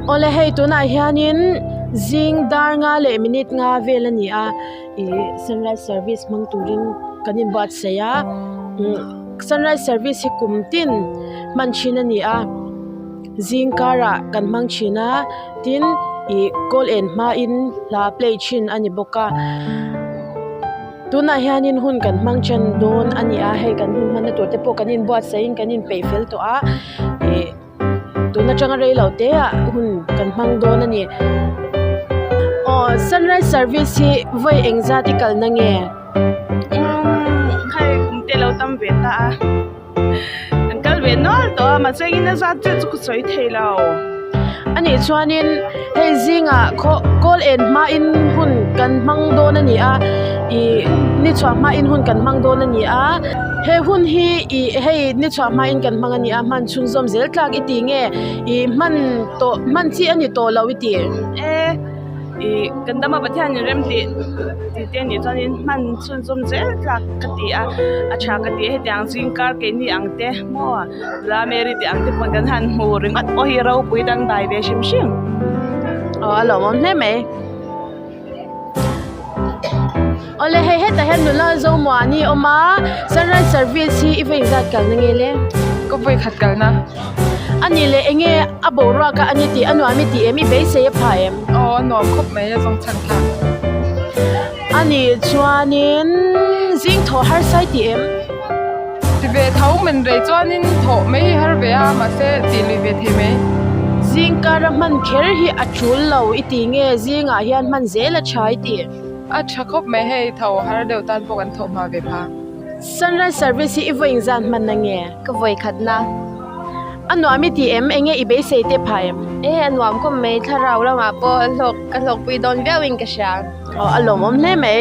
Awle hei tunah hianin zing dar nga leh minute nga vel a ni a ih sunrise service hmang turin kan inbuatsaih a umm sunrise service hi kum tin hman thin a ni a zing karah kan hmang thin a tin ih kawl en hmain hla play thin a ni bawk a. Tunah hianin hun kan hmang ṭan dawn a ni a, hei kan hun hmanna tur te pawh kan inbuatsaih in kan inpeih fel tawh a, ih tun aṭanga rei lo te ah hun kan hmang dawn a ni. Aw sunrise service hi vawi engzat i kalna nge? Umm hei kum te lo tam ve ta a, kan kal ve nual tawh a mahse engin a zat chiah chu ka sawi thei lo. Anih chuanin hei zingah khaw kawl en hmain hun kan hmang dawn a ni a ih ni chhuah hmain hun kan hmang dawn a ni a he hun hi ih hei ni chhuah hmain kan hmang a ni a hman chhunzawm zel tlak i ti nge ih hman tawh hman chi a ni tawh lo i ti. Ih kan dama Pathianin rem tih tih te anih chuanin hman chhunzawm zel tlak ka ti a a tha ka ti a hetiang zing kar keini ang te maw la Mary tih ang te pawn kan han hmu ringawt pawh hi ropui dangdai ve hrim hrim. Aw a lawmawm hle mai. Awle hei hetah hian nula Zomuani a awm a sunrise service hi i vawi inzat kalna nge le? Ka vawi khat kalna. A nih leh eng nge a boruak a ani tih a nuam i tih em i beisei a pha em? Aw a nuam khawp mai a zawng chhan thlak. A nih chuanin zing thawh harsa i tih em? Ti ve tho men rei chuanin thawh mai hi har ve a mahse tih lui ve thei mai. Zing kara hman kher hi a tul lo i tih nge zingah hian hman zel a tha i tih? A tha khawp mai hei tho har deuh tan pawh kan thawh hma ve pha. Sunrise service hi i vawi inzan hman na nge? Ka vawi khatna. A nuam i tih em? Enge i beisei te pha em? E a nuam khawp mai thlarau lamah pawh hlawk ka hlawkpui dawn viauin ka hria. Aw a lawmawm hle mai.